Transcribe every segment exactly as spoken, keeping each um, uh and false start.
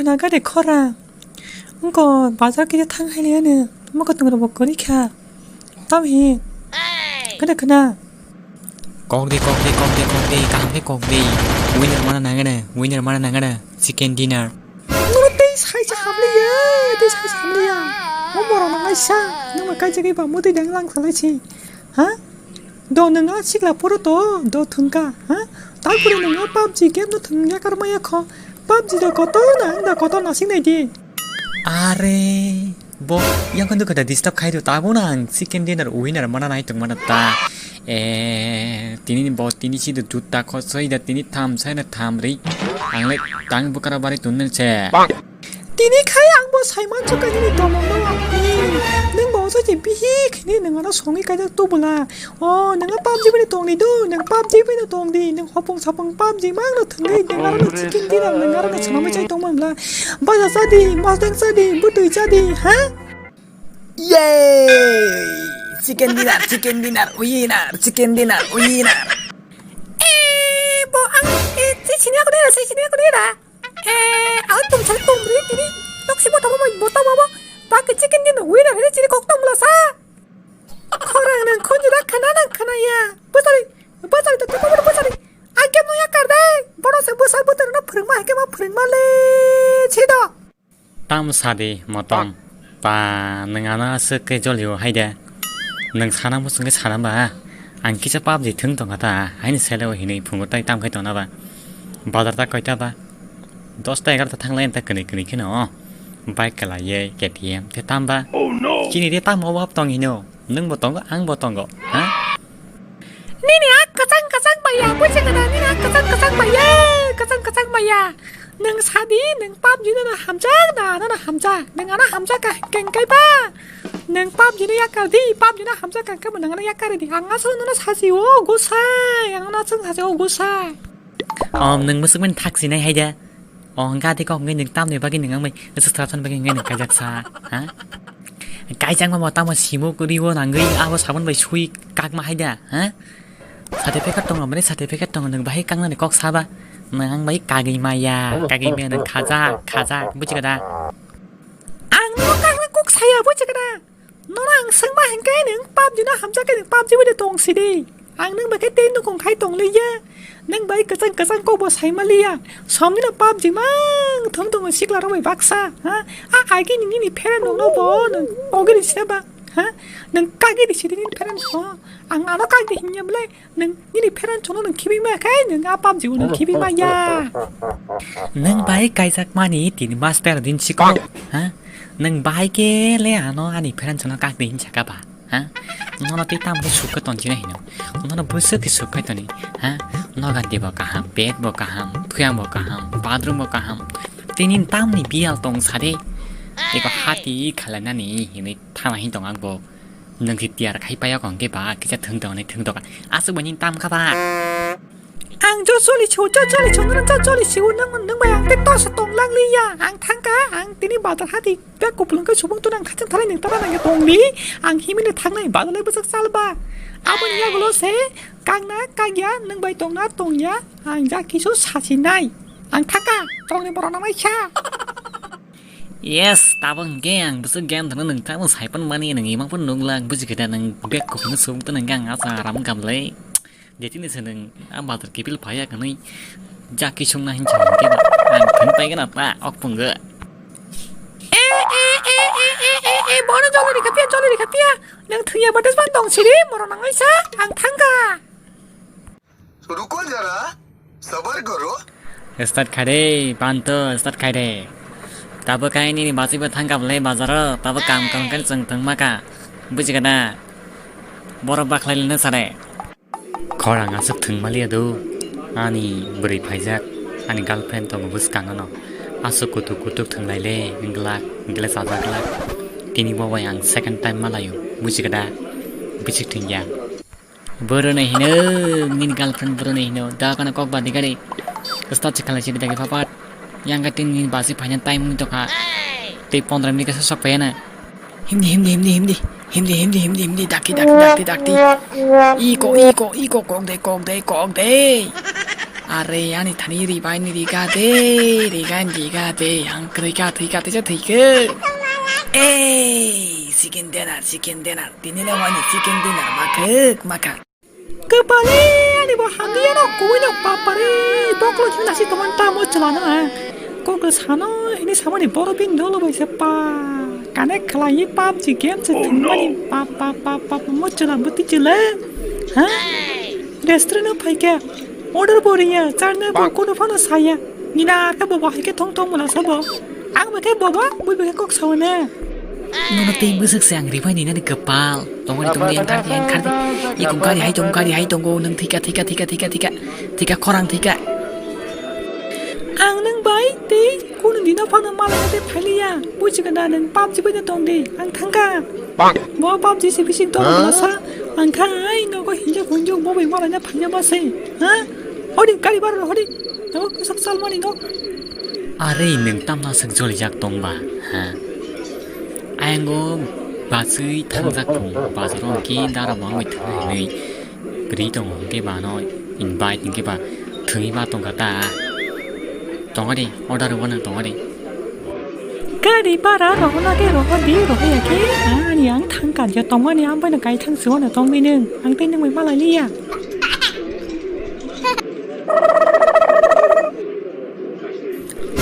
Naga de khora. Wngko bazar kisa thang hai liya ne. Moko tungra bo kori kha. Tam hi. Kada kana. Kok di, kok di, kok di, kok di, kaham khe kok di. Winner mana nangana, winner mana nangana. Chicken dinner. Noro tei sai sa hamliya, tei sai sa hamliya. Mo moro nangai sa. Nang ma kai jagai ba mo tei dang lang salai si. Ha? Do nang a sikla poro to, do thungka, ha? Takuri nang a PUBG game no thung ya kar maya kho. PUBG do kotor na, ang da kotor na sing nai di. Are, bo, yang kan tu kada disturb khai do, tabo na ang chicken dinner winner mana nai tung mana ta. Eh, tini bo, tini si do juta kho soi da, tini tham sai na tham ri. Ang le tang bukara bari tun ne che. Tini khai ang bo sai mansuka nini tongmungno. Nini, nwng bo oso je bihik hinwi nwng ano songwi kaijak tubula. O, nwng a PUBG bai tongdi do, nwng PUBG bai tongdi, nwng hopong sapong PUBG mangno thwngwi, nwng aro no chicken dinner, nwng aro no swnamwi chai tongma bla. Baja chadi, mosdeng chadi, bwtwi chadi, ha? Yay! Chicken dinner, chicken dinner, winner, chicken dinner, winner. Eh, bo ang, eh, si sini aku dera, si sini aku dera. Eh, ang tum sal tum ri tini. Tok si botol mo botol mo. Baki chicken din winner hini chini kok tong mula sa. Khorang nang khunju da khana nang khana ya. Bosari, bosari to to bosari. Ake mo ya kar dai. Bono se bosar botar na phring ma ke ma phring ma le. Chido. Tam sadi motom. Pa nwng ano aswk khe jolio haide. Nwng sana muchungkhe sana ba. Ang kisa PUBG thwng tongkha ta. Haini selo hinwi phungo tai tam khai tongna ba. Bazar ta koita ba. Dosta egarota thanglai ta kwnwi kwnwi kheno. Bike kala ye K T M te tam ba. Chini de tam obab tong hino. Nwng bo tongo, ang bo tongo. Ha? Nini a kwchang kwchang maya, buji kana nini a kwchang kwchang maya, kwchang kwchang maya. Nwng sadi, nwng PUBG no hamjak na, ano no hamjak. Nwng ano hamjak ka keng kai ba. Nwng PUBG no yakar di, PUBG no hamjak ka kemo nwng ano yakar di. Ang aso nono sasi o gusai, ang ano aswng sasi o gusai. Om nwng musuk mani thak sinai hai da. O hwnka tei kok hwnwi nwng tamni bagwi nwng wngmai swk satra sani bagwi hwnwi nwng kaijak sa, ha? Kaijak ma bo tamo simo riwo nangwi abo sabon bai sui kakma hai da, ha? Certificate tongo, mani certificate tongo, nwng bahai kaknani kok saba? Nwng ang bai kagwi maya, kagwi maya nwng khajak, khajak, buji kada? Ang no kakna kok saya, buji kada? Nono ang swngma hinkhe nwng PUBG no hamjakhe nwng PUBG bai de tong sidi. Ang nwng bai khe tei nukung khai tong liya. Nwng bai kwchang kwchang kok bo sai ma liya. Somni no PUBG mang thwng tongo sikla rok bai baksa. Ha? A agi ni nini pherang rok no bo nwng ogri se ba. Ha? Nwng kagi di sidi nini pherang rok. Ang ano kagi di hinya bwle. Nwng nini pherang chono nwng khibi ma khe nwng a PUBG o nwng khibi ma ya. Nwng bai kaijak mani tini master din sikho, ha? Nwng bai khe le ano ani pherang chono kak din saka ba, ha? Nono tei tamo khe suk khe tonjina hino. Nono bwswk khe suk khai toni, ha? Noga de bo kaham, bed bo kaham, thuyang bo kaham, bathroom bo kaham. Tini tamni biyal tong sade. Eko hati khalainani hinwi thana hin tong ang bo. Nwng khe tiyar khai paiya kong khe ba kisa thwng tong nai thwng tong. Aswk bai nini tam kha ba. Ang jo choli chou, jo choli chou, nang jo choli chou, nang nang bai ang te tosa tong lang liya. Ang thang kha, ang tini bazar hati bek kupulung khe subung tu nang khachang thalai nang tara nang tong di. Ang himile thang nai bazar lai bwsak chal ba. Abo ni yagulo se kang na kang ya nang bai tong na tong ya. Ang ja kisu sasi nai. Ang thaka tong ni borok nang nai kha. Yes, tabuk hwnkhe ang bwswk game thwngno nwng tabuk saipan mani nwng imang phano nukla ang buji khe da nwng bag kuphurno subuk tongna hwnkhe ang acha aram wngkha bwlai. Jetini se nwng a bazar kiphil phaiya hwnwi jaki songna hinsa hwnkhe ba ang thwng paigwna ta ok phungo. E, e, e, bono jolini kha phiya, jolini kha phiya. Nwng thwngya bwtwi swan tong siri, moro nangwi sa, ang thangkha. रुको जरा, सबर करो। Start khai de, Panto, start khai de. Tabuk kainwi ni bachwi bo thangkha bwlai bazaro, tabuk kam kam khe chwng thwngma kha. Buji kha da? Borok bakhlai lino sare. Khorang aswk thwngma liya do. Ani bwrwi phaijak, ani girlfriend tongo bwskango no. Aswk kutuk kutuk thwnglai le, wngglak, wngkhe le chajak glak. Tini bo bai ang second time ma laio, buji kha da? Bichik thwngya. Boroni hino, nini girlfriend boroni hino, da kana kok badi gari. Start se khalai sidi dagi papat. Yang ka tin nini basi phainan time wngwi tongkha. Tei pondro minute kasa sok phaiya na. Himdi, himdi, himdi, himdi. Himdi, himdi, himdi, himdi. Dakti, dakti, dakti, dakti. Iko, iko, iko, kok de, kok de, kok de. Are ani thani ribai ni riga de, riga ni riga de, ang kwrwi ka thwi ka teisa thwi khe. Ei, chicken dinner, chicken dinner. Tini le wani chicken dinner makhwk makhwk. Kwpale ani bo hamdi ano kubui no papare. Boklo thina si toman tamo chalana. Koklo sano hini samani boro bin dolo bai se pa. Kane khlai PUBG game se thumani pa pa pa pa pa mo chala buti chile. Ha? Restaurant no phaikhe order bo riya, charna bo kono phano saya. Nina khe bo bahai khe thong thong mula sabo. Ang bai khe bobo, bui bai khe kok sawi ne. Nono tei bwswk se ang ribai ni nani kwpal. Tongmani tongmani ang khardi ang khardi. Ikung kari hai tong kari hai tongo nwng thika thika thika thika thika. Thika khorang thika. Ang nwng bai tei kunu dino phano malai tei phailiya. Buji gana nwng PUBG bai tong di. Ang thangka. Bo PUBG se bising tong masa. Ang khai nogo hinjak hunjak bo bai malai na phailiya mase. Ha? Hodi kari bar hodi. Nogo kusak sal mani no. Are nwng tamna swk jolijak tong ba, ha? Ayang o bachwi thangjak thung, bazar o hwnkhe dara bo wngwi thang hinwi kwrwi tongo, hwnkhe ba no invite hwnkhe ba thwngwi ma tongkha ta. Tongo de, order rwna tongo de. Gari bara rohorna khe rohor di, rohor ya khe ani ang thang kanja tongmani ang bai no kai thang sio no tongwi nwng, ang tei nwng bai malai liya.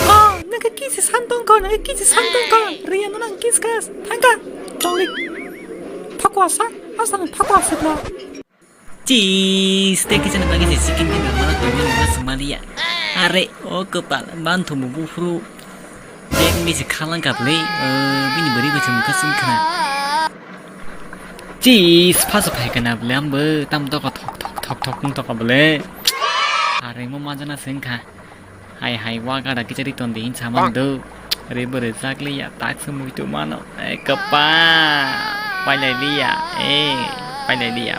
Oh, nang khe kisi san tong kho, nang khe kisi san tong kho. Riya no nang kis kas, thang ka. Choli. Phakwa sa, asa nang phakwa sa bro. Cheese, tei kisa nang kisa chicken dinner mana tong nang ma sumaliya. Are, o kwpal, ban thumu buphuru. Bag ni se khalang ka bwle, bini bwrwi bai se mukha sung khna. Cheese, phaso phai kana bwle, ambo tam toko thok thok thok thok wng toko bwle. Are mo majana se wngkha. Hai hai wa gada kichari ton de hin saman do. Re bwrwi chakliya, tak se mui tu mano. E kapa. Pailai liya. E, pailai liya.